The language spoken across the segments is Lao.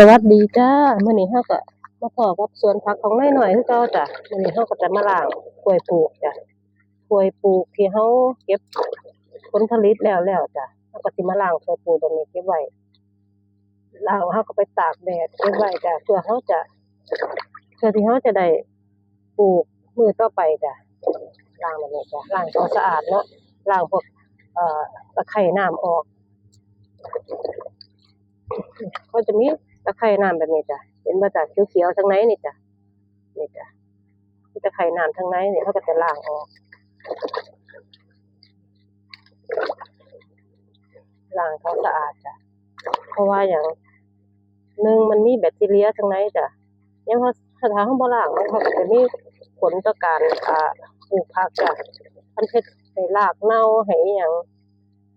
ສະຫວັດດີຈ້າ ມື້ນີ້ເຮົາກໍມາພໍ້ກັບສວນຜັກຂອງນາຍນ້ອຍຄືເກົ່າຈ້າ. ມື້ນີ້ເຮົາກໍຈະມາລ້າງຖ້ວຍປູກຈ້າ ຖ້ວຍປູກທີ່ເຮົາເກັບຜົນຜະລິດແລ້ວແລ້ວຈ້າ. ເຮົາກໍຊິມາລ້າງຖ້ວຍປູກແບບນີ້ເກັບໄວ້ ລ້າງເຮົາກໍໄປຕາກແດດເກັບໄວ້ຈ້າ ເພື່ອເຮົາຈະ ເພື່ອທີ່ເຮົາຈະໄດ້ປູກມື້ຕໍ່ໄປຈ້າ. ລ້າງແບບນີ້ຈ້າ ລ້າງໃຫ້ສະອາດເນາະ ລ້າງພວກ ເອີ ຕະໄຄນ້ຳອອກ. ເຂົາຈະມີຕະໄຄນ້ຳແບບນີ້ຈ້າ ເຫັນບໍ່ຈ້າ ຂຽວໆທາງໃນນີ້ຈ້າ ນີ້ຈ້າ ມີຕະໄຄນ້ຳທາງໃນນີ້ ເຮົາກໍຈະລ້າງອອກ ລ້າງເຂົາສະອາດຈ້າ. ເພາະວ່າຫຍັງ ໜຶ່ງ ມັນມີແບັກທີເຣຍທາງໃນຈ້າ ຍາມເຮົາ ຖ້າເຮົາບໍ່ລ້າງ ມັນ ເຮົາກໍຈະມີຜົນຕໍ່ການ ອາ ປູກຜັກຈ້າ. ມັນເຮັດໃຫ້ລາກເນົ່າ ໃຫ້ອີ່ຫຍັງ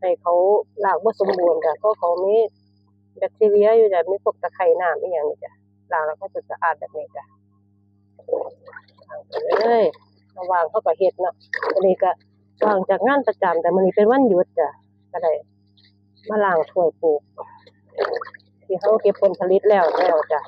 ໃຫ້ເຂົາ ລາກບໍ່ສົມບູນຈ້າ ເພາະເຂົາມີແບັກທີເຣຍຢູ່ຈ້າ ມີພວກຕະໄຄນ້ຳອີ່ຫຍັງນີ້ຈ້າ. ລ້າງແລ້ວກໍຈະສະອາດແບບນີ້ຈ້າ ລ້າງໄປເລີຍ. ເຮົາວ່າງເຮົາກໍເຮັດເນາະ ມື້ນີ້ກໍວ່າງຈາກງານປະຈຳ ແຕ່ມື້ນີ້ເປັນວັນຢຸດຈ້າ ກໍໄດ້ມາລ້າງຖ້ວຍປູກ ທີ່ເຮົາເກັບຜົນຜະລິດແລ້ວ ແລ້ວຈ້າ.